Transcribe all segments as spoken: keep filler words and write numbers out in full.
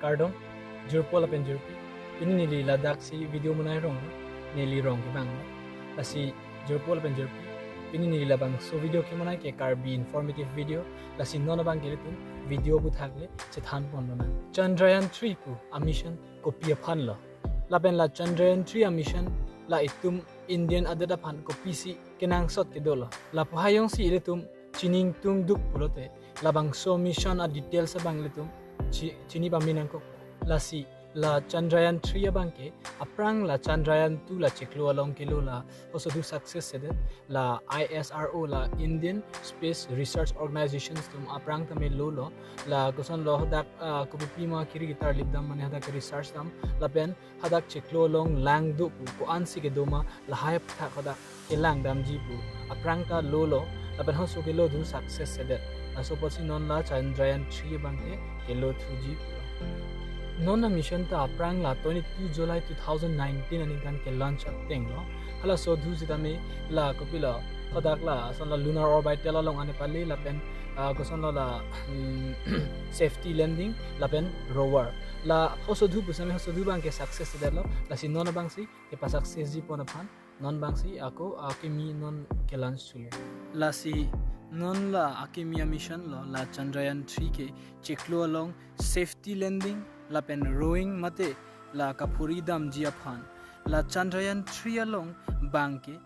Kardom, jirpo lapen jirpi, pini neli ladaksi video monai rong, neli rong kevang. Lasi jirpo lapen jirpi, pini neli labangso video kemonai ke Karbi informative video, lasi non abangke ilitum video aputhak le chethan ponlonang. Chandrayaan three pu a mission kopi aphan lo. Lapen la Chandrayaan three a mission la itum Indian adet aphan kopisi kenangsot kedo lo. Lapu hai jongsi ilitum chiningtungduk pulote, labangso mission a details abang ilitum chi-, chini pamenangkok. Lasi la Chandrayaan three abangke, aphrang la Chandrayaan two la chiklo along kelo la, halaso du success sedet, la I S R O la Indian Space Research Organization atum aphrang tame lo lo, la kosonlo hadak, ah, kopipi ma kiri ketar lip dam mane hadak research dam, lapen hadak chiklo along lang do pu ko-ansi kedo ma lahai aputhak hadak kelang damji pu aphrang ta lo lo, lapen halaso kelo du success sedet. Laso apotsi non la Chandrayaan three abangke kelo thuji pu. Non a mission ta aphrang la twenty-two July two thousand nineteen aningkan ke launch ateng lo. Halaso du sitame la kopilo, hadak la ason la lunar orbital along ane pale lapen, ah, kosonlo la, hmm, safety landing lapen rover. La halaso du pusitame halaso du abangke success sedet lo. Lasi non abangsi kepa success ji pon aphan non abangsi ako akimi non ke launch thulo. Lasi non la akimi a mission lo, la Chandrayaan three ke chiklo along safety landing lapen rowing mate la kaphuri damji aphan. La Chandrayaan three along abangke,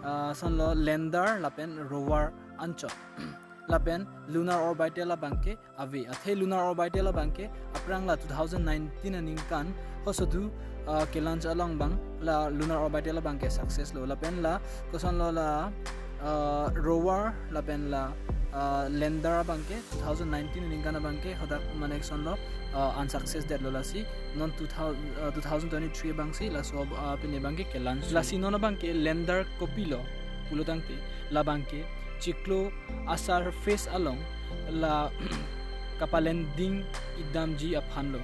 ah, asonlo lander lapen rover anchot. Lapen lunar orbital abangke ave. Athe lunar orbital abangke aphrang la two thousand nineteen aningkan halaso du, ah, ke launch along abang la lunar orbital abangke success lo. Lapen la kosonlo la, ah, rover lapen la, ah, lander abangke two thousand nineteen aningkan abangke hadak mane kosonlo, ah, unsuccess detlo. Lasi non two thousand, ah, two thousand twenty-three abangsi laso, ah, pine abangke ke launch. Lasi non abangke lander kopilo pulotangte, labangke chiklo a surface along la kapa landing-ik damji aphan lo.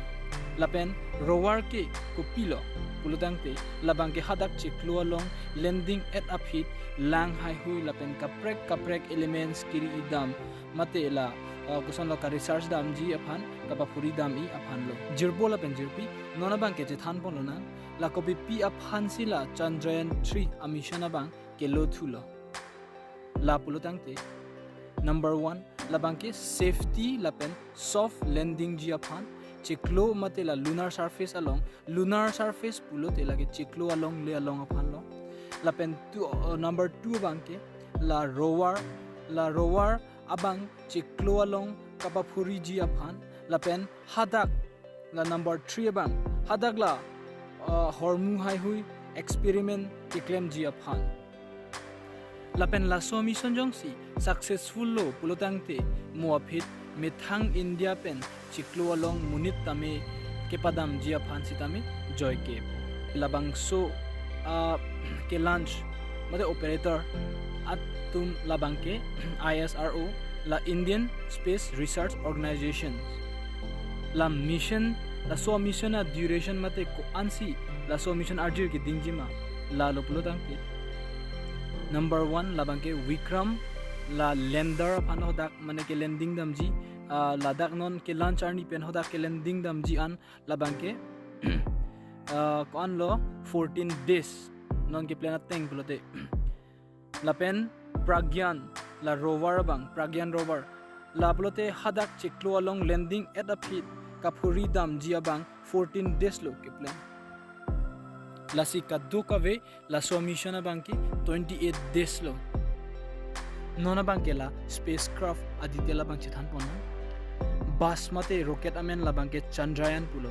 Lapen rover ke kopilo pulotangte, labangke hadak chiklo along landing-et aphi lang haihui lapen kaprek kaprek elements kiri-ik dam mate la, ah, kosonlo ka research damji aphan, kapaphuri dam-ik aphan lo. Jirpo lapen jirpi, non abangke chethan ponlonang, la kopipi aphansi la Chandrayaan three a mission abang kelo thulo. La pulotangte, number one, labangke safety lapen soft landing ji aphan, chiklo mate la lunar surface along, lunar surface pulote lake chiklo along le along aphan lo. Lapen two, uh, number two abangke la rover, la rover abang chiklo along kapaphuri ji aphan, lapen hadak la number three abang, hadak la, uh, hormu haihui experiment keklem ji aphan. Lapen laso mission jongsi successful lo pulotangte, mo aphi methang India pen chiklo along monit tame kepadam ji aphan sitame joike. Labangso, ah, ke launch mate operator atum labangke I S R O, la Indian Space Research Organization. La mission, laso mission a duration mate ko-ansi laso mission arjir kedingji ma, la lo pulotangte, number one, labangke Vikram, la lander aphan hadak mane ke landing damji, ah, ladak non ke launch arni pen hadak ke landing damji an labangke, ah, ko-anlo fourteen days non ke plan ateng pulote. Lapen Pragyan, la rover abang, Pragyan rover, la pulote hadak chiklo along landing-et aphi kaphuri damji abang fourteen days lo ke plan. Lasi kadokave laso mission abangke twenty-eight days lo. Non abangke la spacecraft a detail abang chethan ponlonang. Bus mate rocket amen labangke Chandrayaan pulo.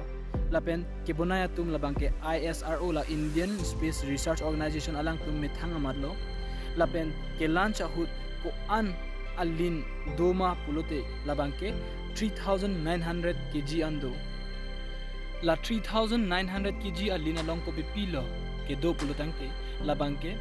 Lapen kebonai atum labangke I S R O, la Indian Space Research Organization alangtum methang amat lo. Lapen ke launch ahut ko-an alin do ma pulote, labangke three thousand nine hundred K G an do. La three thousand nine hundred K G alin along kopipi lo kedo pulotangte, labangke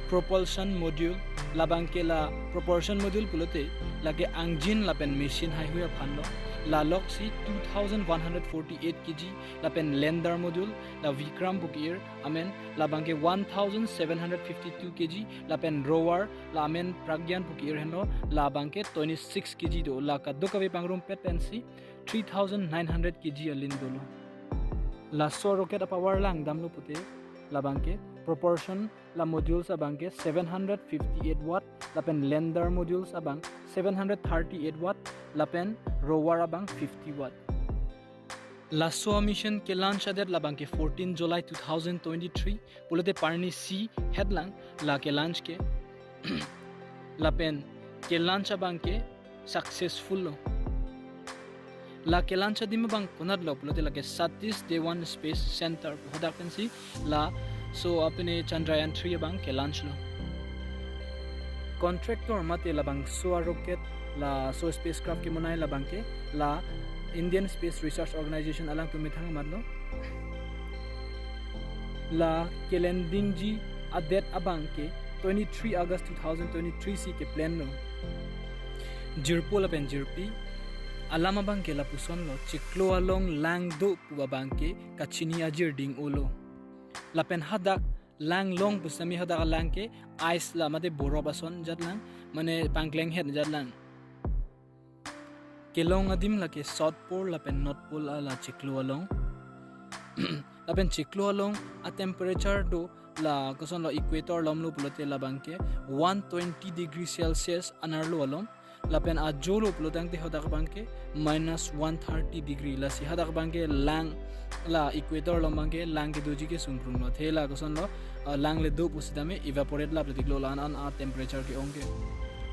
propulsion module, labangke la propulsion module pulote lake engine lapen machine haihui aphan lo. La loksi two thousand one hundred forty-eight K G, lapen lander module, la Vikram pu ke-ir amen, labangke one thousand seven hundred fifty-two K G, lapen rover, la amen Pragyan pu ke-ir henlo, labangke twenty-six K G do. La kadokave pangrumpet pensi three thousand nine hundred K G alin dolo. Laso rocket a-power langdamlo pute labangke propulsion la modules abangke seven hundred fifty-eight watt, lapen lander modules abang seven hundred thirty-eight watt, lapen rover abang fifty watt. Laso a-mission ke-launch adet labangke fourteen July two thousand twenty-three, pulote parni isi het lang la ke-launch ke. Lapen ke-launch abangke successful lo. La ke-launch adim abang konat lo pulote lake Satish Dhawan Space Center hadak pensi laso apene Chandrayaan three abang ke-launch lo. Contractor mate labangso a-rocket, laso spacecraft kemonai labangke la Indian Space Research Organization alangtum methang amat lo. La ke-landing ji adet abangke twenty-three August two thousand twenty-three si ke-plan lo. Jirpo lapen jirpi, alam abangke lapuson lo, chiklo along lang do pu abangke kachini ajir ding-o lo. Lapen hadak lang long pusitame hadak alang ke ice la mate borop ason jat lang, mane pangkleng het jat lang. Kelong adim lake South Pole lapen North Pole ala chiklo along. Lapen chiklo along a-temperature do la koson lo, equator along lo pulote labangke one twenty degree Celsius anerlo along. Lapen ajo lo pulotangte hadak abangke minus one thirty degree. Lasi hadak abangke lang la equator along abangke lang kedoji ke sungkrung lo. The la koson lo, ah, lang le do pusitame evaporate lap le tiklo la-an an a-temperature ke-ong ke.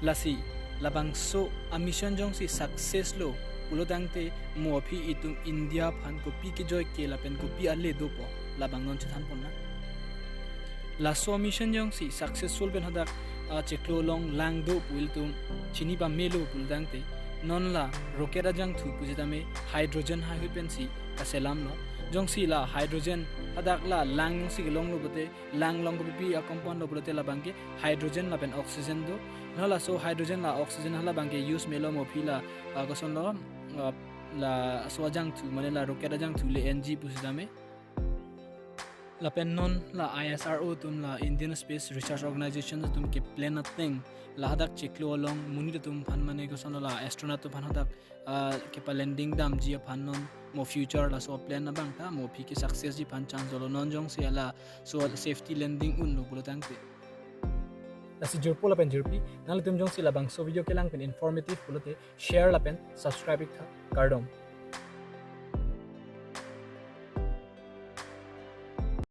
Lasi labangso a-mission jongsi success lo pulotangte mo aphi itum India aphan kopi kejoi ke lapen kopi ale dopo labang non chethan pon nang. Laso a-mission jongsi successful pen hadak, ah, chiklo along lang do pu ilitum chini pamelo pulotangte non la rocket ajangthu pusitame hydrogen haihut pensi kaselam lo. Jongsi la hydrogen hadak la lang jongsi kelong lo pute, lang along kopipi a-compound lo pulote labangke hydrogen lapen oxygen do. Non laso hydrogen la oxygen halabangke use melo mo aphi la, ah, koson lo, ah, laso ajangthu mane la rocket ajangthu le-enji pusitame. Lapen non la I S R O atum, la Indian Space Research Organization atum ke-plan ateng la hadak chiklo along monit atum aphan mane koson lo, la astronaut atum aphan hadak, ah, kepa-landing damji aphan non mo future laso plan abang ta mo aphi ke-success ji aphan chance dolo. Non jongsi laso safety landing unlo pulotangte. Lasi jirpo lapen jirpi, nanglitum jongsi labangso video kelang pen informative pulote share lapen subscribe iktha, kardom.